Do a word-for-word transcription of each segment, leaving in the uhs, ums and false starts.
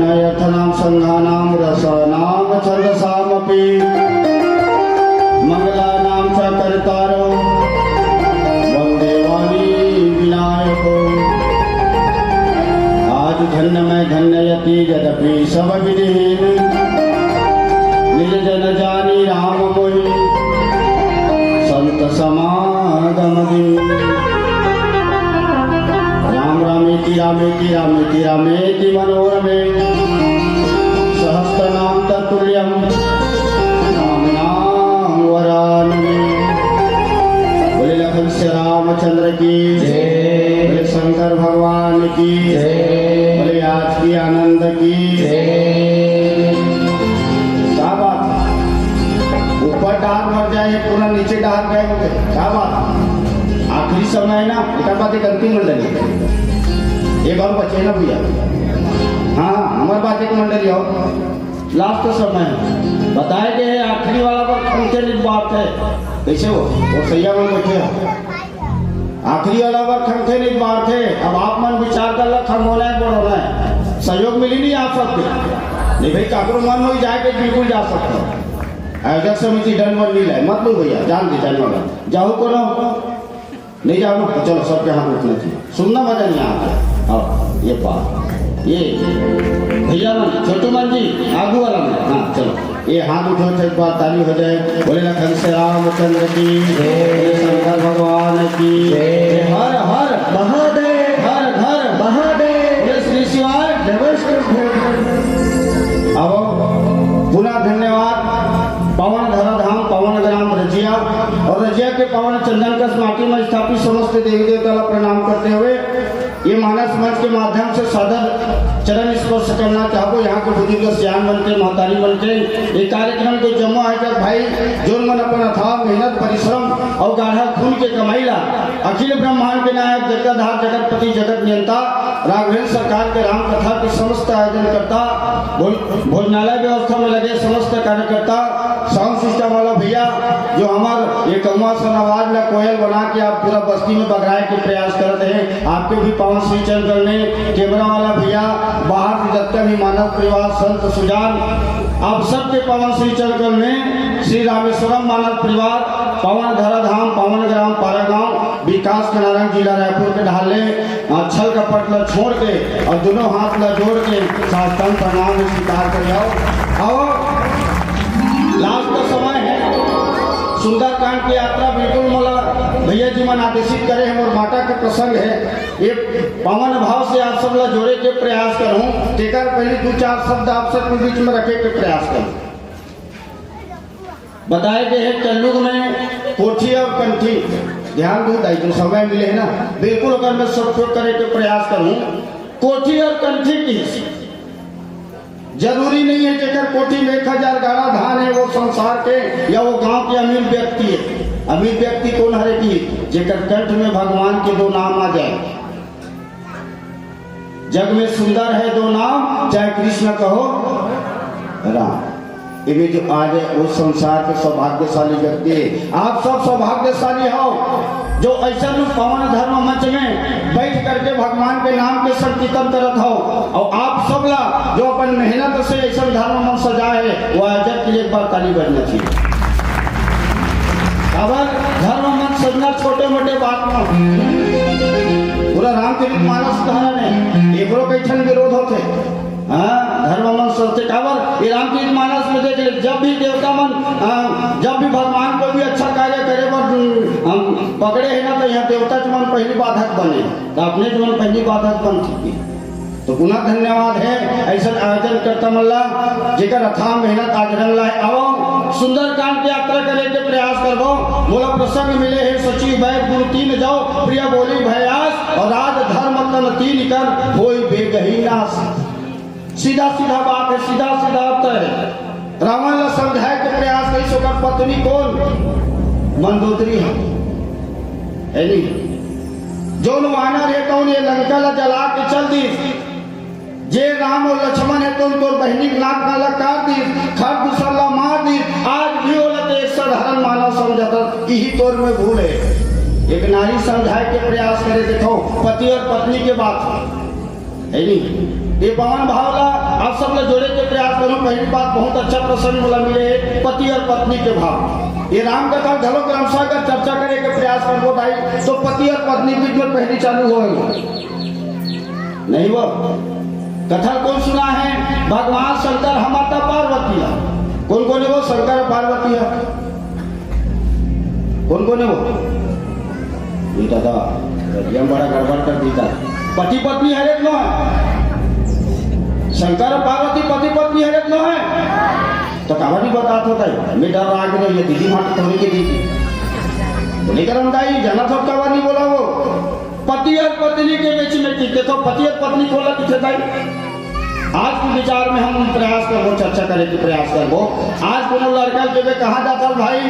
अर्थानां संघानां रसानां छंदसामपि। मंगलानां च कर्तारौ वंदे वाणी विनायकौ। आज धन्य मैं धन्य यति यद्यपि सब विधिहीन। निज जन जानी राम मोहि संत समागम दीन। राम रामेति रामेति रामेति रामेति मनोरमे। सहस्रनाम तत्तुल्यम राम नाम वरानने। बोले लखन श्री रामचंद्र की जय। बोले शंकर भगवान की जय। बोले आज की आनंद की जय। क्या बात है? ऊपर डार मर जाए, पूरा नीचे डार गए होंगे। क्या बात है? आखिरी समय है ना, एक बात, एक अंतिम मंडली है। एक और बचे ना भैया। हाँ, हमारे पास एक मंडली और लास्ट समय है। बताए गए हैं, आखिरी वाला पर खंखे निज बात है। कैसे हो? वो सैया में बैठे हो। आखिरी वाला बर खंखे नहीं बार थे। अब आप मन विचार कर ला, खंगोना है, बोलना है, सहयोग मिली नहीं आप सबके। नहीं भाई, काकरो मन हो जाए के बिल्कुल जा सकते हो। आयोजक समिति डन वन नहीं लाए, मत लो भैया, जान दे जाने वाला। जाओ कोनो, नहीं जाओ ना, तो चलो सबके हाथ उठना चाहिए। सुनना मजा नहीं आता। अब ये बात, ये भैया मन, छोटू मन जी, आगू वाला मन, हाँ चलो। ये हाथ उठो तो एक बार ताली हो जाए। बोले लखन श्री रामचंद्र की जय। बोले शंकर भगवान की जय। हर हर महादेव। हर घर महादेव। बोले श्री शिवाय। नमस्कार। अब पुनः धन्यवाद पावन धराधाम, पावन ग्राम रजिया और रजिया के पावन चंदन कस माटी में स्थापित समस्त देवी देवता ला प्रणाम करते हुए ये मानस मंच के माध्यम से सादर चरण स्पर्श करना चाहबो। यहाँ के बुजुर्ग सियान मन के, महतारी मन के, ये कार्यक्रम के जम्मो आयोजक भाई, जोन मन अपन अथाह मेहनत, परिश्रम और गाढ़ा खून के कमाई ला अखिल ब्रह्मांड के नायक, जगताधार, जगतपति, जगत नियंता, राघवेंद्र सरकार के राम कथा के समस्त आयोजन करता, भोज-, भोजनालय व्यवस्था में लगे समस्त कार्यकर्ता, साउंड सिस्टम वाला भैया, जो हमार ये कौआ सन आवाज ला कोयल बना के आप पूरा बस्ती में बगराए के प्रयास करत हैं, आपके भी पावन श्री चरण कमल में। कैमरा वाला भैया, बाहर से जतका भी मानव परिवार, संत सुजान, आप सबके पावन श्री चरण कमल में। श्री रामेश्वरम मानव परिवार, पावन धराधाम, पावन ग्राम पारागांव, विकास नारायण जिला रायपुर के ढाले, अ, छल कपट ला छोड़ के और दोनों हाथ ला जोड़ के साष्टांग प्रणाम स्वीकार कर जाओ। और लास्ट का समय है, सुंदरकांड की यात्रा बिल्कुल मोला भैया जी मन आदेशित करे हैं और माता के प्रसंग है। ये पावन भाव से आप सब ला जोड़े के प्रयास करूँ। तेकर पहले दो चार शब्द आप सबके बीच में रखे के प्रयास करूँ। बताए गए हैं कलयुग में कोठी और कंठी। ध्यान दो दाई, जो समय मिले है ना, बिल्कुल अगर मैं सदुपयोग करे के प्रयास करूँ, कोठी और कंठी की जरूरी नहीं है जेकर कोठी में एक हजार गाड़ा धान है वो संसार के या वो गांव के अमीर व्यक्ति है। अमीर व्यक्ति कौन हरे की जेकर कंठ में भगवान के दो नाम आ जाए। जग में सुंदर है दो नाम, चाहे कृष्ण कहो राम। इमे जो आज है वो संसार के सौभाग्यशाली व्यक्ति है। आप सब सौभाग्यशाली हो जो ऐसा पावन धर्म मंच में बैठ करके भगवान के नाम के संकीर्तन करत हो। और आप सब ला जो अपन मेहनत से ऐसा धर्म मंच सजा है, वो आयोजक के लिए एक बार ताली बजना चाहिए। काबर धर्म मंच सजना छोटे मोटे बात ना हो। पूरा रामचरित मानस धारण है, एकरो कई ठन विरोध होथे। हाँ, धर्म मंच सजथे काबर, ये रामचरित मानस में देख ले, जब भी देवता मन, हाँ, जब भी भगवान को भी अच्छा कार्य करे बर, हम पकड़े है ना, तो यहाँ देवता मन पहली बाधक बने, तो अपने मन पहली बाधक बन चुकी है। तो पुनः धन्यवाद है ऐसा आयोजन करता मन ला, जेकर अथाह मेहनत आज रंग लाए। आओ सुंदरकांड की यात्रा करे के प्रयास करबो। मोला प्रसंग मिले है सचिव वैद गुरु तीन जाओ, प्रिय बोली भयास और राज धर्म तन तीन कर होई बेगही नाश। सीधा सीधा बात है, सीधा सीधा अर्थ है। रावण ला समझाए के प्रयास करिस, ओकर पत्नी कौन? मंदोदरी है, है नहीं? जोन वानर है तौन ये लंका ला जला के चल दिस। जे राम और लक्ष्मण है तौन तोर बहिनी के नाक ला काट दिस, खर दूसर ला मार दिस। आज भी ओला तो एक साधारण मानव समझता, यही तोर में भूल है। एक नारी समझाए के प्रयास करे, देखो पति और पत्नी के बात। है नहीं? ये पावन भाव ला आप सब ला जोड़े के प्रयास करूं। पहली बात, बहुत अच्छा प्रसंग मोला मिले हे, पति और पत्नी के भाव। ये राम कथा घलो क्रमशः का चर्चा करे के प्रयास करबो भाई, तो पति और पत्नी बीच में पहली चालू होए। नहीं वो कथा कौन सुना है? भगवान शंकर ह माता पार्वती ला। कौन कौन है वो शंकर पार्वती है? कौन कौन है वो? ये दादा, ये बड़ा गड़बड़ कर दीता। पति पत्नी हरे नो है? शंकर पार्वती पति पत्नी हरे नो है? तो काबर नहीं बतात होता है? मैं डर रहा कि नहीं, ये दीदी माँ तो थोड़ी के दीदी। बोले करम दाई, जाना था काबर नहीं बोला वो? पति और पत्नी के बीच में की, देखो, पति और पत्नी को लग थे भाई। आज के विचार में हम प्रयास करबो, चर्चा करे के प्रयास करबो। आज कोनो लड़का के बे कहा जाता है, भाई,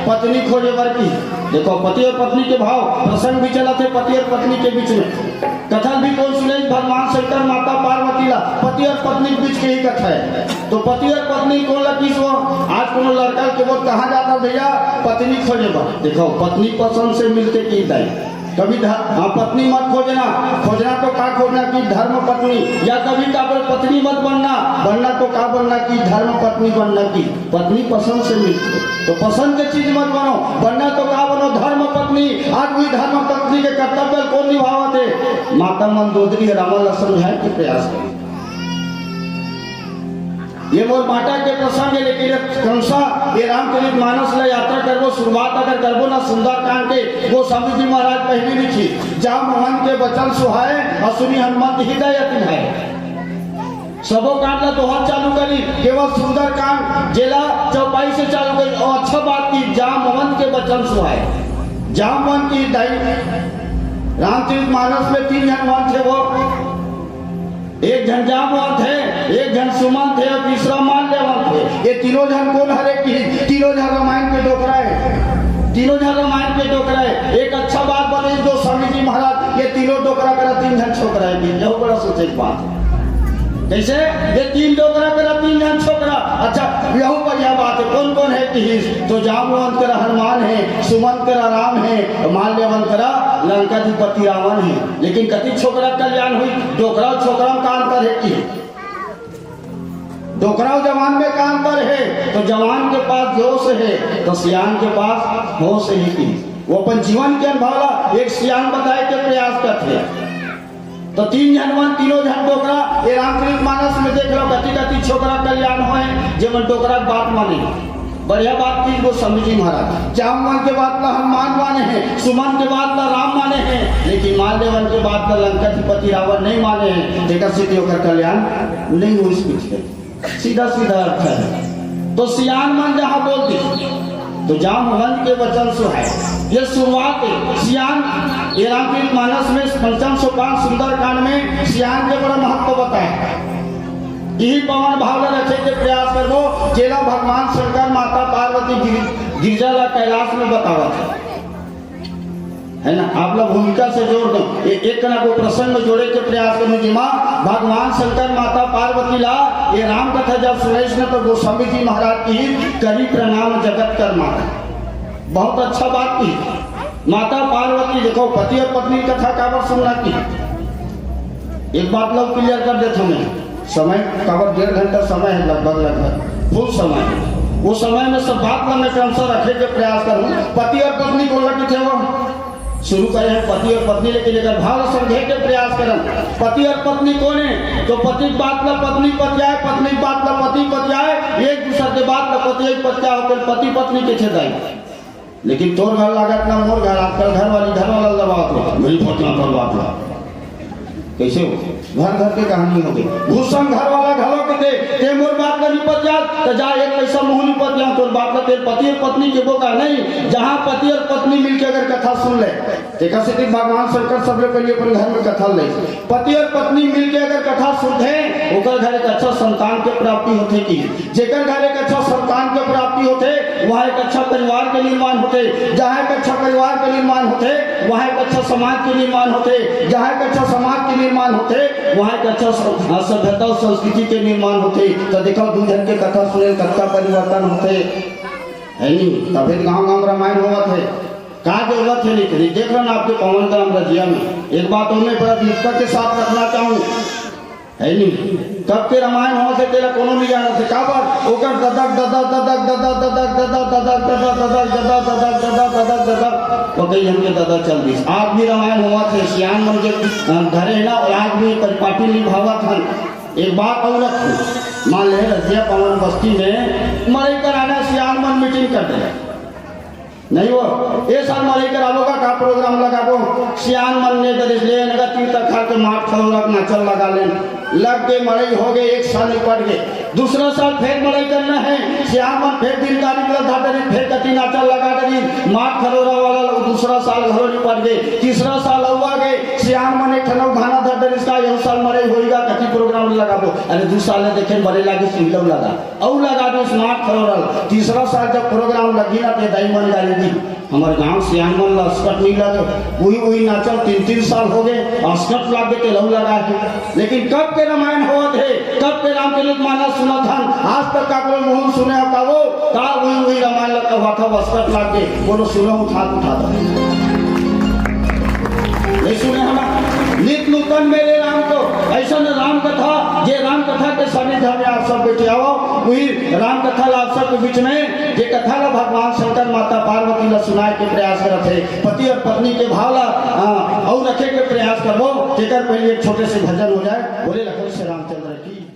पत्नी खोजे बर की। देखो, पति और पत्नी के भाव, प्रसंग भी चला थे पति और पत्नी के बीच में। कथा भी कौन सुने? भगवान शंकर माता पार्वती ला, पति और पत्नी के बीच के ही कथा है। तो पति और पत्नी कौन लगी सो? आज कोनो लड़का के वो कहा जाता, भैया, पत्नी खोजे बर। देखो, पत्नी पसंद से मिलते की दाई। कभी ध-, हाँ, पत्नी मत खोजना, खोजना तो का खोजना की धर्म पत्नी, या कभी का बोल पत्नी मत बनना, बनना तो का बनना की धर्म पत्नी बनना की। पत्नी पसंद से मिलती है, तो पसंद के चीज मत बनो, बनना तो का बनो धर्म पत्नी। आज भी धर्म पत्नी के कर्तव्य कौन निभावत है? माता मंदोदरी रावण ला समझाए के प्रयास करी। ये मोर बाटा के प्रसंग है, लेकिन ये क्रमशः ये रामचरित मानस ला यात्रा करबो, शुरुआत अगर करबो ना सुंदरकांड के, गोस्वामी जी महाराज पहली लिखी, जामवंत के वचन सुहाए, असुनी हनुमंत हृदय अति भाए। सबो कांड ला दोहा चालू करी, केवल सुंदरकांड जेला चौपाई से चालू करी। और अच्छा बात की जामवंत के वचन सुहाए, जामवंत की दाई। रामचरित मानस में तीन हनुमंत है वो, एक झन जामवंत है, एक झन सुमंत है और तीसरा माल्यवंत है। ये तीनों झन कौन हरे की? तीनों झन रामायण के डोकरा है, तीनों झन रामायण के डोकरा है। एक अच्छा बात बने गोस्वामी जी महाराज, ये तीनों डोकरा करा तीन झन छोकरा है, यह बड़ा सोचे की बात है। कैसे? ये तीन डोकरा करा तीन झन छोकरा। अच्छा, यह बढ़िया बात है। कौन कौन है कि तो जामवंत करा हनुमान है, सुमंत करा राम है, माल्यवंत करा लंकाधिपति रावण है। लेकिन कति छोकरा कल्याण हुई? डोकरा छोकरा में का अंतर है कि? डोकरा जवान में का अंतर है? तो जवान के पास जोश है, तो सियान के पास होश है कि? वो अपन जीवन के अनुभव ला एक सियान बताए के प्रयास करते हैं। तो तीन झन मन, तीनों झन डोकरा, ये रामचरित मानस में देख लो, कति कति छोकरा कल्याण होए, जेमन डोकरा के बात माने। बढ़िया बात की गोस्वामी जी महाराज, जामवंत के बात ला हनुमान माने हैं, सुमंत के बात ला राम माने हैं, लेकिन माल्यवंत के बात ला लंकाधिपति रावण नहीं माने हैं। देखा सीधी ओकर कल्याण नहीं हुई इस पृथ्वी में। सीधा सीधा अर्थ है। तो सियान मन जहां बोल दी, तो जामवंत के वचन सुहाए। ये शुरुआत है। सियान, ये रामचरित मानस में पंचम सोपान सुंदरकांड में सियान के बड़ा महत्व बताए। यही पावन भाव ला रखे के प्रयास करबो, जेला भगवान शंकर माता पार्वती गिर-, गिरजा ला कैलाश में बतावत है। है ना, आप लोग भूमिका से जोड़ दो। ए-, एक ना को प्रसंग में जोड़े के प्रयास करूं, जिमा भगवान शंकर माता पार्वती ला ये राम कथा जब सुनेश न तो गोस्वामी जी महाराज की करी प्रणाम जगत कर माता। बहुत अच्छा बात की। माता पार्वती देखो, पति और पत्नी कथा काबर सुनना की, एक बात लोग क्लियर कर देता हूं मैं। समय काबर डेढ़ घंटा समय है, लगभग, लगभग फुल समय है। वो समय में सब बात ला मैं क्रमशः रखे के प्रयास करूं। पति और पत्नी को लग थे वो शुरू करे हैं, पति और पत्नी, लेकिन अगर भाव समझे के प्रयास करन, पति और पत्नी कौन है? तो पति के बात ला पत्नी पतियाए, पत्नी के बात ला पति पतियाए, एक दूसरे के बात ला पति पतिया होकर पति पत्नी के छेदाई। लेकिन तोर घर लागत ना मोर घर, आजकल घर वाली घर वाला दबावत हो, मेरी पत्नी पर बात ला। कैसे हो? घर घर के कहानी हो गई। भूषण घर वाला घलो के दे, ते मोर बात ला नहीं पतियात, तो जा एक पैसा मुंह नहीं पतिया, तोर बात ला तेरे पति और पत्नी के बोका नहीं। जहां पति और पत्नी मिलके अगर कथा सुन ले, देखा से कि भगवान शंकर सब लोग के लिए अपन घर में कथा ले। पति और पत्नी मिलके अगर कथा सुनथे, ओकर घर एक अच्छा संतान के प्राप्ति होथे की। जेकर घर एक अच्छा संतान के प्राप्ति होथे, वहाँ एक अच्छा परिवार के निर्माण होथे। जहाँ एक अच्छा परिवार के निर्माण होथे, वहाँ एक अच्छा समाज के निर्माण होथे। जहाँ एक अच्छा समाज के निर्माण होथे, वहाँ एक अच्छा स-, सभ्यता और संस्कृति के निर्माण होथे। तो देखो, दू झन के कथा सुने, कतका परिवर्तन होथे, है नहीं? तभे तो गाँव गाँव रामायण होवत है। का जरूरत है लिखने? देख रहे ना आपके पवन राम रजिया में। एक बात और मैं बड़ा दृढ़ता के साथ रखना चाहूँ, है नहीं। कब के रामायण होवत हे, तेला कोनो नहीं जानत हे। काबर? ओकर ददक, ददक, ददक, ददक, ददक, ददक, ददक, ददक, ददक, ददक, ददक, ददक, ददक, ददक, ददक, ओकर हमके ददा चल दिस। आज भी रामायण होवत हे, सियान मन के, अ, घरे ना, और आज भी परिपाटी निभावत हन। एक बात और रखो, मान ले, रजिया पवन बस्ती में मड़ई कराना, सियान मन मीटिंग कर दे। नहीं हो, ए साल मड़ई कराबो का, का प्रोग्राम लगाबो? सियान मन ने दरिस ले नगा तीन तखार के माट खरोरा के नाचल लगा लेन। लग के मड़ई हो गए, एक साल निपट गए। दूसरा साल फेर मड़ई करना है, सियान मन फेर दिन तारीख ला धा दरिस, फेर कति नाचल लगा दरिस, माट खरोरा वाला ला दूसरा साल घलो निपट गए। तीसरा साल अउ आ गए, सियान मन एक ठन अउ घाना धर दरिस का, यहू साल मड़ई होई गा, कति प्रोग्राम लगाबो? अरे दू साल ले देखे मड़ई लागे, सुई लगा। अउ लगा दे स्मार्ट खरोरा ल। तीसरा साल जब प्रोग्राम लगी ना, ते दाई मन गाली दी, "हमर गांव सियान मन ला अस्कट नहीं लगे, उही उही नाचल, तीन तीन साल हो गए, अस्कट लाग गए, ते लहू लगा है।" लेकिन कब के रामायण होवत हे, कब के रामचरित मानस सुनत हन, आज तक काकरो मुंह सुने हव का वो, का उही उही रामायण ला कहत हव, अस्कट लाग गए, बोलो सुनो, उठा उठा दो। नहीं सुने हव ना? नित नूतन मिले राम को, ऐसन राम कथा, जे राम कथा के सानिध्य में आप सब बैठे हव, वही राम कथा ला आप सबके बीच में, जे कथा ला भगवान शंकर माता पार्वती ला सुनाए के प्रयास करत हे, पति और पत्नी के भाव ला, आ, अउ रखे के प्रयास करबो। तेकर पहले एक छोटे से भजन हो जाए। बोले लखन से रामचंद्र की।